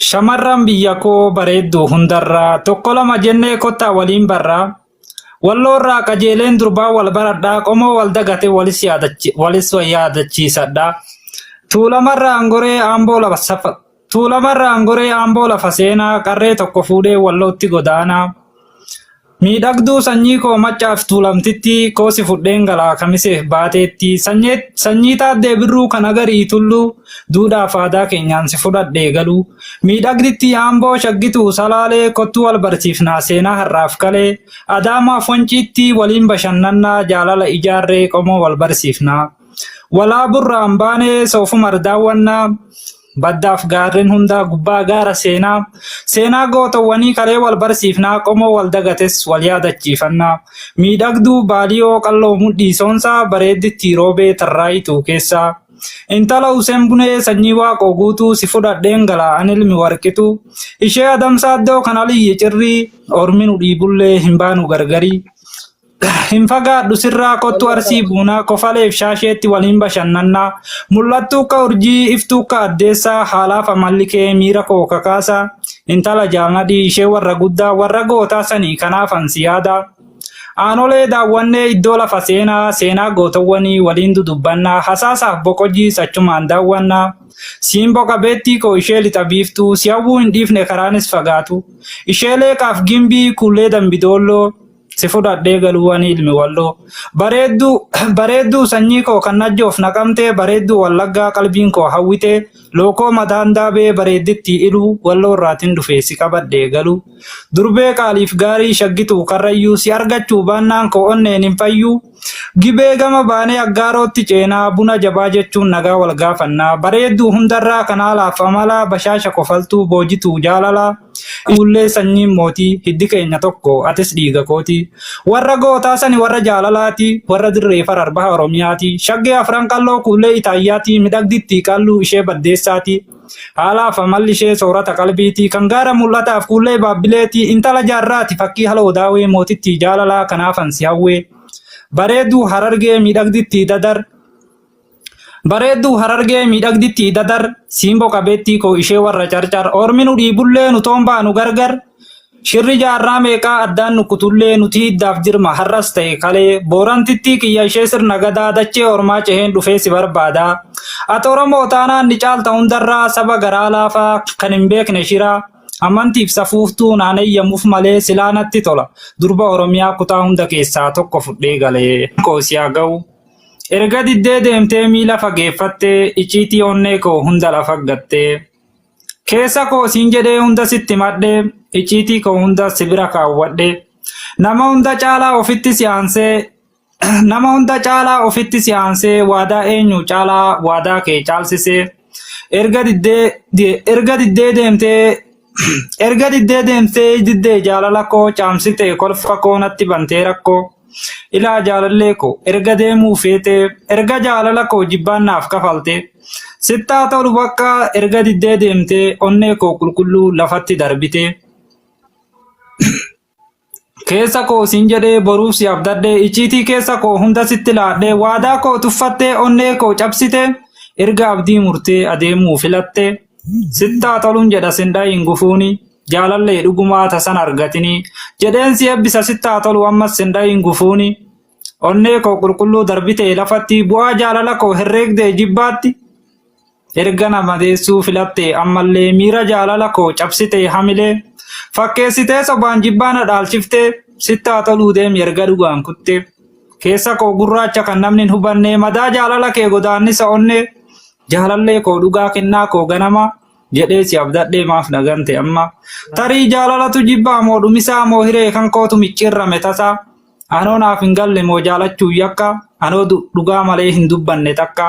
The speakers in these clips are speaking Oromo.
Shamarran biyya koo bareedduu hundarraa tokko lama jennee kottaa waliin barraa. Walloorraa qajeeleen durbaa wal baradhaa qomoo wal dagate walis yaadachiisadhaa. Tuulamarraa angoree aamboo lafa safa Tuulamarraa angoree aamboo lafa seenaa qarree tokko fuudhee wallootti godaanaa. Miidhagduu sanyii koo maccaaf tuulamtitti koosi fudheen galaa kamiseef baateetti sanyii taaddee birruu kan agarii tulluu duudhaaf aadaa keenyaan si fudhadhee galuu miidhagditti aamboo shaggituu salaalee kottuu wal barsiifnaa seenaa har'aaf kalee adaamaaf wanciitti waliin bashannannaa jaalala ijaarree qomoo wal barsiifnaa walaaburraan baanee soofumar daawwannaa Baddaaf gaarreen hundaa gubbaa gaara seenaa. Seenaa gootowwanii kalee wal barsiifnaa qomoo wal dagates wal yaadachiifannaa. Miidhagduu baaliyoo qalloo mudhii soonsaa bareeddittii roobee tarraayituu keessaa. Intala Huseen Bunee sanyii waaqoo guutuu si fudhadheen galaa an ilmi warqituu. Ishee adamsaa iddoo kan aliyyi cirrii ormi nu dhiibullee hin baanu gargarii. Hin fagaadhu sirraa kottu arsii buunaa kofaleef shaasheetti waliin bashannannaa mul'attuu akka urjii iftuu akka addeessaa haalaaf amalli kee miira koo kakaasaa intala jaalnadhii ishee warra guddaa warra gootaa sanii kanaafan si yaada. Aanolee daawwannee iddoo lafa seenaa seenaa gootowwanii waliin dudubbannaa hasaasaaf boqojiis achumaan daawwannaa siinbo qabeettii koo ishee lixa biiftuu si hawwuu hin dhiifne karaanis fagaatu ishee leeqaaf gimbii kuullee dambidoolloo si fudhadhee galuu ani ilmi walloo. Bareedduu bareedduu sanyii koo kan najjoof naqamtee bareedduu wallaggaa qalbiin koo hawwitee lookoo mataan daabee bareeddittii iluu walloo irraatiin dhufee si qabadhee galuu. Durbee qaaliif gaarii shaggituu karrayyuu si argachuu baannaan koo onneen hin fayyuu. Gibee gama baanee aggaarootti ceenaa buna jabaa jechuun nagaa wal gaafannaa bareedduu hundarraa kan haalaaf amalaa bashaasha kofaltuu boojituu jaalalaa. Ijoollee sanyiin mootii hiddi keenya tokko atis dhiiga kooti. Warra gootaa sani warra jaalalaati warra dirree farar baha Oromiyaati. Shaggee afran qalloo kuullee Itaayyaati midhagdittii qalluu ishee baddeessaati. Haalaaf amalli ishee soorata qalbiiti kan gaara mul'ataaf kuullee baabbileeti intala jaarraati fakkii haloo daawee mootittii jaalalaa kanaafan si hawwee. Bareedduu harargee miidhagdittii dadar Bareedduu harargee miidhagdittii dadar simboo qabeettii koo ishee warra carcar ormi nu dhiibullee nu toon baanu gargar shirri jaarraa meeqaa addaan nu kutullee nuti hiddaaf jirma har'as ta'e kalee boorantittii kiyya ishee sirna gadaa dachee ormaa ceheen dhufee si barbaada ati oromoo taanaan ni caalta hundarraa saba garaa laafaa kan hin beekne shiraa amantiif safuuftuu naan eeyyamuuf malee silaa natti tola durba oromiyaa kutaa hunda keessaa tokko fudhee galee koo si haa ga'u. Erga diddee deemtee miila fageeffattee icciitii onnee koo hunda lafa gattee. Keessa koo siin jedhee hunda sitti madhee icciitii koo hunda si bira kaawwadhe. Nama hunda caalaa ofitti si aansee nama hunda caalaa ofitti si aansee waadaa eenyu caalaa waadaa kee caalsisee. Erga diddee erga diddee deemtee erga diddee deemtee diddee jaalala koo caamsite kolfa koo natti bantee rakkoo. Ilaa jaalallee koo erga deemuu feetee erga jaalala koo jibbaan naaf kafaltee sittaa tolu bakka erga diddee deemtee onnee koo qulqulluu lafatti darbitee. Keessa koo siin jedhee boruuf si abdadhee icciitii keessa koo hunda sitti laadhee waadaa koo tuffattee onnee koo cabsitee erga abdii murtee adeemuu filattee sittaa toluun jedha sin dhayin gufuuni jaalallee dhugumaa tasan argatini jedheen si eebbisa sittaa tolu ammas sin dhayin gufuuni onnee koo qulqulluu darbitee lafatti bu'aa jaalala koo herreegdee jibbaatti erga na madeessuu filatte ammallee miira jaalala koo cabsitee hamilee fakkeessitee sobaan jibbaa na dhaalchiftee sittaa toluu deemi erga dhugaan kuttee keessa koo gurraacha kan namni hin hubanne madaa jaalala kee godaannisa onnee jaalallee koo dhugaa kennaa koo ganama jedhee si abdadhee maaf na gante amma tarii jaalalatu jibbaa moo dhumisaa moo hiree kan kootu micciirrame tasaa anoo naaf hin galle moo jaalachuu yakka anoo dhugaa malee hin dubbanne takka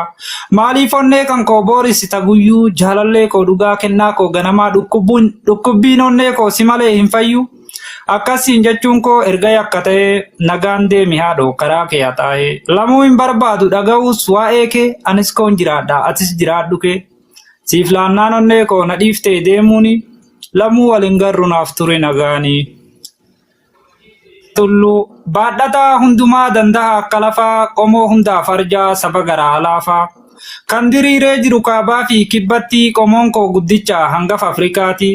maaliif onnee kan koo boorissita guyyuu jaalallee koo dhugaa kennaa koo ganamaa dhukkubbiin onnee koo si malee hin fayyu akkasiin jechuun koo erga yakka ta'ee nagaan deemi haadhoo karaa kee haxaa'ee lamuu hin barbaadu dhaga'uus waa'ee kee anis koon jiraadha atis jiraadhu kee siif laannaan onnee koo na dhiiftee deemuuni lamuu wal hin garru naaf ture nagaanii. Tulluu baadhataa hundumaa danda'a akka lafaa qomoo hundaaf arjaa saba garaa laafaa. Kan diriiree jiru kaabaa fi kibbatti qomoon koo guddicha hangafa Afrikaati.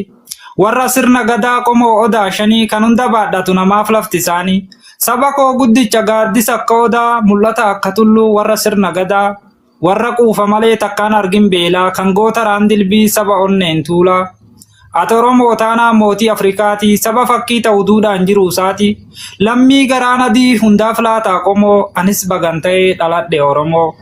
Warra sirna gadaa qomoo odaa shanii kan hunda baadhatu namaaf lafti isaanii. Saba koo guddicha gaaddisa akka odaa mul'ata akka tulluu warra sirna gadaa. Warra quufa malee takkaan argin beelaa kan goota raandilbii saba onneen tuulaa. Ati Oromoo taanaan mootii Afrikaati saba fakkii ta'u duudhaan jiruu isaati. Lammii garaan adii hundaaf laataa qomoo anis bagan ta'ee dhaladhe Oromoo.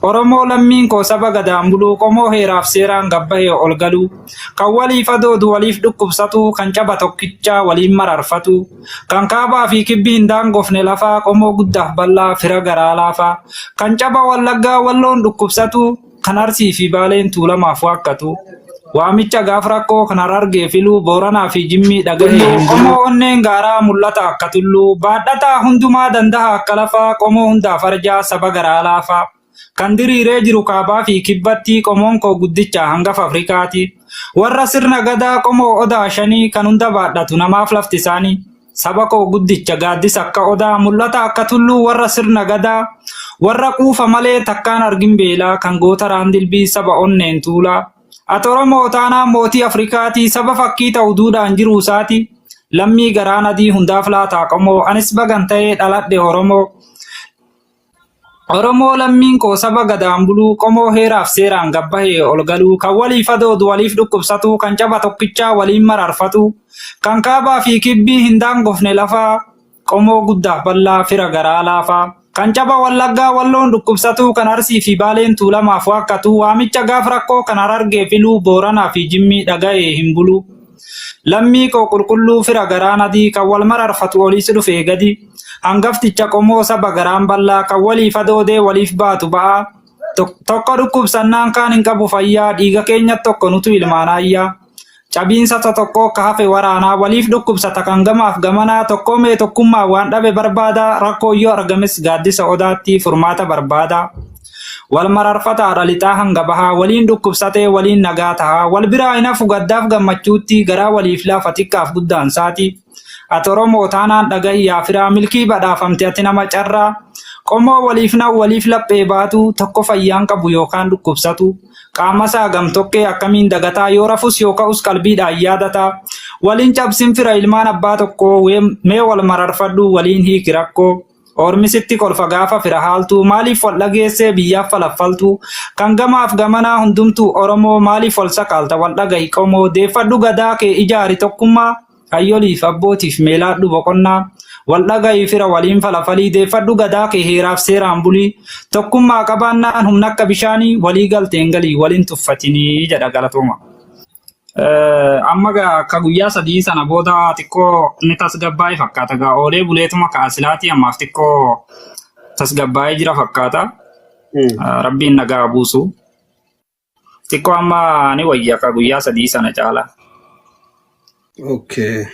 Oromoo lammiin koo saba gadaan buluu qomoo heeraaf seeraan gabbahee ol galuu. Kan waliif adoodu waliif dhukkubsatu kan caba tokkichaa waliin mararfatu. Kan kaabaa fi kibbi hin daangofne lafaa qomoo guddaaf bal'aa fira garaa laafaa. Kan caba wallaggaa walloon dhukkubsatu kan arsii fi baaleen tuulamaaf waakkatu. Waamicha gaaf rakkoo kan harargee filuu booranaa fi jimmii dhagahee hin bulu. Qomoo onneen gaaraa mul'ata akka tulluu baadhataa hundumaa dandaha akka lafaa qomoo hundaaf arjaa saba garaa laafaa. Kan diriiree jiru kaabaa fi kibbatti qomoon koo guddicha hangafa Afrikaati. Warra sirna gadaa qomoo odaa shanii kan hunda baadhatu namaaf lafti isaanii. Saba koo guddicha gaaddisa akka odaa mul'ata akka tulluu warra sirna gadaa. Warra quufa malee takkaan argin beelaa kan goota raandilbii saba onneen tuulaa. Ati Oromoo taanaan mootii Afrikaatii saba fakkii ta'u duudhaan jiruu isaati. Lammii garaan adii hundaaf laataa qomoo anis bagan ta'ee dhaladhe Oromoo. Oromoo lammiin koo saba gadaan buluu qomoo heeraaf seeraan gabbahee ol galuu kan waliif adoodu waliif dhukkubsatu kan caba tokkichaa waliin mararfatu kan kaabaa fi kibbii hin daangofne lafaa qomoo guddaaf bal'aa fira garaa laafaa kan caba wallaggaa walloon dhukkubsatu kan arsii fi baaleen tuulamaaf waakkatu waamicha gaaf rakkoo kan harargee filuu booranaa fi jimmii dhaga'ee hin buluu. Lammii koo qulqulluu fira garaan adii kan wal mararfatu oliis dhufee gadi. Hangafticha qomoo saba garaan bal'aa kan waliif adoodee waliif baatu ba'aa. Tokko dhukkubsannaan kaan hin qabu fayyaa dhiiga keenya tokko nutu ilmaan ayyaa. Cabiinsa tokko akka hafe waraanaa waliif dhukkubsata kan gamaaf gamanaa tokko mee tokkummaa waan dhabe barbaada rakkoo yoo argames gaaddisa odaatti furmaata barbaada. Wal mararfataadha lixaa hanga bahaa waliin dhukkubsatee waliin nagaa tahaa wal biraa hin hafu gaddaaf gammachuutti garaa waliif laafa xiqqaaf guddaan saati. Ati Oromoo taanaan dhagahi yaa firaa milkii badhaafamte ati nama carraa. Qomoo waliif nan waliif laphee baatu tokko fayyaan qabu yookaan dhukkubsatu. Qaamasaa gamtokkee akkamiin dagataa yoo rafus yoo ka'us qalbiidhaan yaadataa. Waliin cabsin fira ilmaan abbaa tokkoo mee wal mararfadhu waliin hiiki rakkoo. Ormi sitti kolfa gaafa fira haaltuu maaliif wal dhageessee biyyaaf falaffaltuu kan gamaaf gamanaa hundumtuu Oromoo maaliif wal sakaalta wal dhagahi qomoo deeffadhu gadaa kee ijaari tokkummaa hayyoliif abbootiif meelaadhu boqonnaa wal dhagahi fira waliin falafalii deeffadhu gadaa kee heeraaf seeraan bulii tokkummaa qabaannaan humna akka bishaanii walii galteen galii waliin tuffatinii jedha galatooma. Amma gaa akka guyyaa sadii sana booda xiqqoo ni tasgabbaa'e fakkaata. Gaa oolee buleetuma ka'a silaatii ammaaf xiqqoo tasgabbaa'ee jira fakkaata. Rabbiin nagaa haa buusu. Xiqqoo amma ni wayya akka guyyaa sadii sana caala. Okay.